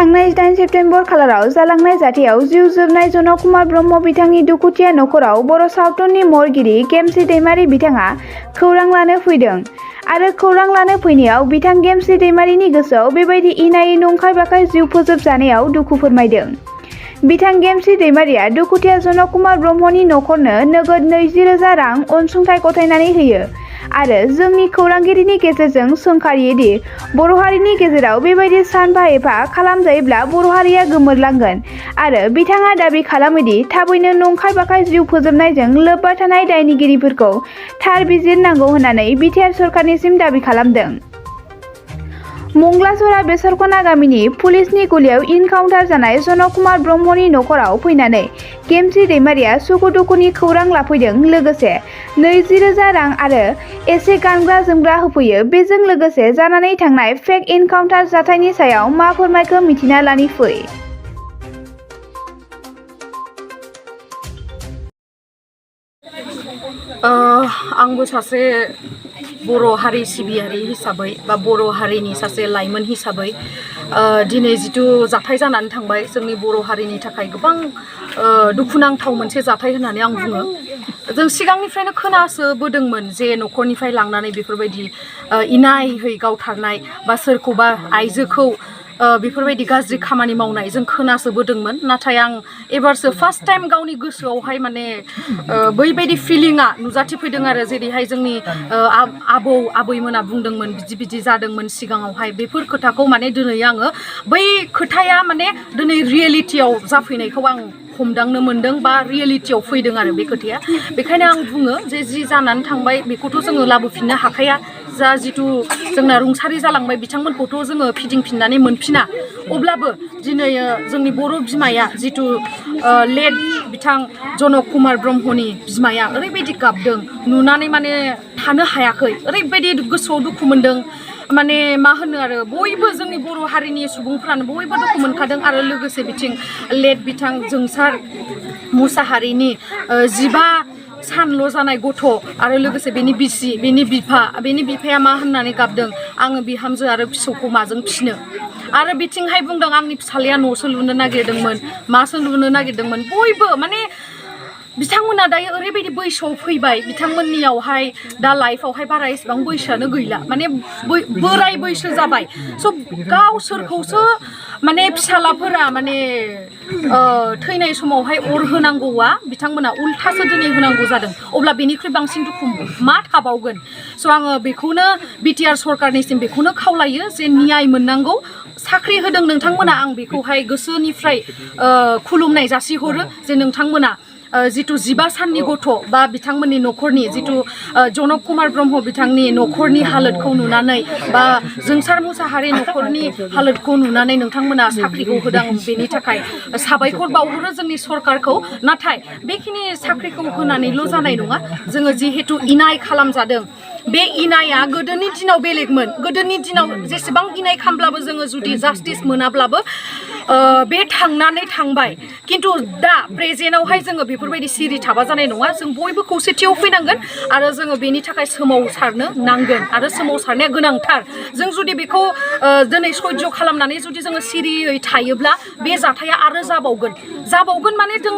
थांनाय 8 सेप्तेम्बर खालाराव जालांनाय जाथायाव जिउ जोबनाय जनक कुमार ब्रह्म बिथांनि दुखुथिया नखराव बर' सावथुननि महरगिरि गेमस्रि दैमारि बिथाङा खौरां लानो फैदों आरो खौरां लानो फैनायाव बिथां गेमस्रि दैमारिनि गोसोआव बेबायदि इनायै नंखाय बाखाय जिउ फोजोबजानायाव दुखु फोरमायदों। बिथां गेमस्रि दैमारिया दुखुथिया जनक कुमार ब्रह्मनि नखरनो नोगोद 20,000 रां अनसुंथाइ गथायनानै होयो आरो जोंनि खौरांगिरिनि गेजेरजों सोंखारियोदि बर' हारिनि गेजेराव बेबायदि सानफा एफा खालामजायोब्ला बर' हारिया गोमोरलांगोन आरो बिथाङा दाबि खालामोदि थाबैनो नंखाय बाखाय जिउ फोजोबनायजों लोब्बा थानाय दायनिगिरिफोरखौ थार बिजिरनांगौ होननानै बिटिआर सरकारनिसिम दाबि खालामदों। मंगलासरा बेसरखना गामिनि पुलिसनि गुलियाव इनकाउन्टार जानाय जनक कुमार ब्रह्मनि नखराव फैनानै गेमस्रि दैमारिया सुखु दुखुनि खौरां लाफैदों लोगोसे 20,000 रां आरो एसे गानग्रा जोमग्रा होफैयो। बेजों लोगोसे जानानै थांनाय फेक इनकाउन्टार जाथायनि सायाव मा फोरमायखो मिथिना लानि फै। आंबो सासे बर' हारि सिबियारि हिसाबै बा बर' हारिनि सासे लाइमोन हिसाबै दिनै जिथु जाथाय जानानै थांबाय जोंनि बर' हारिनि थाखाय गोबां दुखुनांथाव मोनसे जाथाय होननानै आं बुङो। जों सिगांनिफ्रायनो खोनासोबोदोंमोन जे न'खरनिफ्राय लांनानै बेफोरबायदि इनायै गावथारनाय बा सोरखौबा आइजोखौ बेफोरबायदि गाज्रि खामानि मावनाय जों खोनासोबोदोंमोन। नाथाय आं एबारसो फार्स्ट टाइम गावनि गोसोआवहाय माने बैबायदि फिलिंआ नुजाथिफैदों आरो जेरैहाय जोंनि आबौ आबैमोना बुंदोंमोन बिदि बिदि जादोंमोन सिगाङावहाय बेफोर खोथाखौ माने दिनै आङो बै खोथाया माने दिनै रियेलिटियाव जाफैनायखौ आं हमदांनो मोन्दों बा रियेलिटियाव फैदों आरो बे खोथाया। बेखायनो आं बुङो जे जि जानानै थांबाय बेखौथ' जोङो लाबोफिननो हाखाया। जा जिथु जोंना रुंसारि जालांबाय बिथांमोनखौथ' जोङो फिदिंफिननानै मोनफिना। अब्लाबो दिनै जोंनि बर' बिमाया जिथु लेट बिथां जनक कुमार ब्रह्मनि बिमाया ओरैबायदि गाबदों नुनानै माने थानो हायाखै, ओरैबायदि गोसोआव दुखु मोनदों। माने मा होनो आरो बयबो जोंनि बर' हारिनि सुबुंफ्रानो बयबो दुखु मोनखादों आरो लोगोसे बिथिं लेट बिथां जोंसार मुसाहारिनि 15 सानल' जानाय गथ' आरो लोगोसे बेनि बिसि बेनि बिफाया मा होननानै गाबदों आङो बिहामजो आरो फिसौखौ माजों फिसिनो। आरो बिथिंहाय बुंदों आंनि फिसालाया न'सो लुनो नागिरदोंमोन मासो लुनो नागिरदोंमोन। बयबो माने बिथांमोना दायो ओरैबायदि बैसोआव फैबाय बिथांमोननियावहाय दा लाइफआवहाय बारा एसेबां बैसोआनो गैला माने बोराय बैसो जाबाय। स' गावसोरखौसो माने फिसालाफोरा माने थैनाय समावहाय अर होनांगौआ बिथांमोना उल्थासो दिनै होनांगौ जादों। अब्ला बेनिख्रुइ बांसिन दुखु मा थाबावगोन। स' आङो बेखौनो बिटिआर सरकारनिसिम बेखौनो खावलायो जे न्याय मोननांगौ। साख्रि होदों नोंथांमोना आं बेखौहाय गोसोनिफ्राय खुलुमनाय जासिहरो जे नोंथांमोना जिथु 15 साननि गथ' बा बिथांमोननि न'खरनि जिथु जनक कुमार ब्रह्म बिथांनि न'खरनि हालोदखौ नुनानै बा जोंसार मुसाहारि न'खरनि हालोदखौ नुनानै नोंथांमोना साख्रिखौ होदों बेनि थाखाय साबायखर बावहरो जोंनि सरकारखौ। नाथाय बेखिनि साख्रिखौ होनानैल' जानाय नङा। जोङो जिहेतु इनाय खालामजादों बे इनाया गोदोनि दिनाव बेलेगमोन। गोदोनि दिनाव जेसेबां इनाय खालामब्लाबो जोङो जुदि जास्टिस मोनाब्लाबो बे थांनानै थांबाय। खिन्थु दा प्रेजेन्टआवहाय जोङो बेफोरबायदि सिरि थाबा जानाय नङा। जों बयबो खौसेथियाव फैनांगोन आरो जोङो बेनि थाखाय सोमावसारनो नांगोन आरो सोमावसारनाया गोनांथार। जों जुदि बेखौ दिनै सयज' खालामनानै जुदि जोङो सिरियै थायोब्ला बे जाथाया आरो जाबावगोन माने जों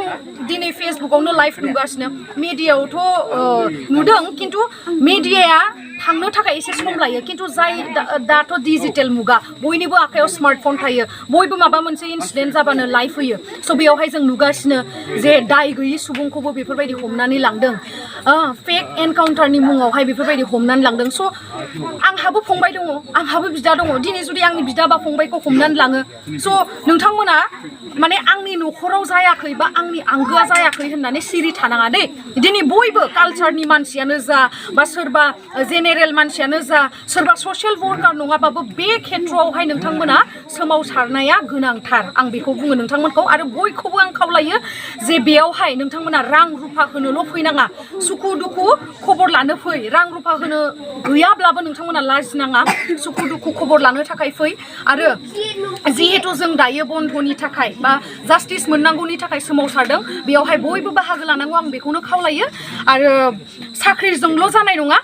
दिनै फेसबुकआवनो लाइभ नुगासिनो मिडियायावथ' नुदों खिन्थु मिडियाया थांनो थाखाय एसे सम लायो। खिन्थु जाय दाथ' डिजिटेल मुगा बयनिबो आखायाव स्मार्टफन थायो बयबो माबा मोनसे इनसिडेन्ट जाबानो लाइभ होयो। स' बेयावहाय जों नुगासिनो जे दाय गैयि सुबुंखौबो बेफोरबायदि हमनानै लांदों फेक एनकाउन्टारनि मुङावहाय बेफोरबायदि हमनानै लांदों। स' आंहाबो फंबाय दङ आंहाबो बिदा दङ। दिनै जुदि आंनि बिदा बा फंबायखौ हमनानै लाङो स' नोंथांमोना माने आंनि न'खराव जायाखै बा आंनि आंगोआ जायाखै होननानै सिरि थानाङा दे। दिनै बयबो कालचारनि मानसियानो जा बा सोरबा जेनेरेल मानसियानो जा सोरबा ससियेल वर्कार नङाबाबो बे खेथ्रआवहाय नोंथांमोना सोमावसारनाया गोनांथार। आं बेखौ बुङो नोंथांमोनखौ आरो बयखौबो आं खावलायो जे बेयावहाय नोंथांमोना रां रुफा होनोल' फैनाङा सुखु दुखु खबर लानो फै। रां रुफा होनो गैयाब्लाबो नोंथांमोना लाजिनाङा सुखु दुखु खबर लानो थाखाय फै। आरो जिहेतु जों दायो बन्धनि थाखाय बा जास्टिस मोननांगौनि थाखाय सोमावसारदों बेयावहाय बयबो बाहागो लानांगौ आं बेखौनो खावलायो। आरो साख्रिजोंल' जानाय नङा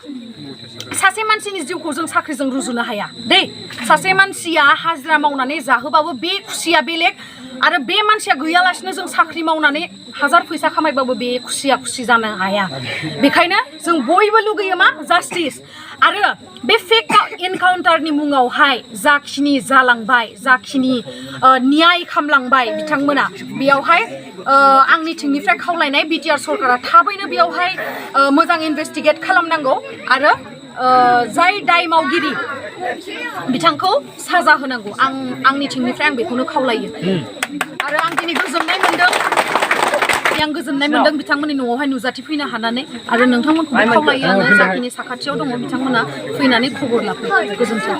सासे मानसिनि जिउखौ जों साख्रिजों रुजुनो हाया दै सासे मानसिया हाजिरा मावनानै जाहोबाबो बे खुसिया बेलेग आरो बे मानसिया गैयालासिनो जों साख्रि मावनानै हाजार फैसा खामायबाबो बे खुसि जानो हाया बेखायनो जों बयबो लुगैयो मा जास्टिस आरो बे फेक एनकाउन्टारनि मुङावहाय जाखिनि जालांबाय जाखिनि न्याय खालामलांबाय बिथांमोना बेयावहाय आंनि थिंनिफ्राय खावलायनाय बिटिआर सरकारा थाबैनो बेयावहाय मोजां इनभेस्टिगेट खालामनांगौ आरो जाय दाय मावगिरि बिथांखौ साजा होनांगौ आंनि थिंनिफ्राय आं बेखौनो खावलायो आरो आं दिनै गोजोननाय मोनदों बिथांमोननि न'आवहाय नुजाथि फैनो हानानै आरो नोंथांमोनखौ खावलायो आङो जाखिनि साखाथियाव दङ बिथांमोना फैनानै खबर लाफैयो गोजोन्थों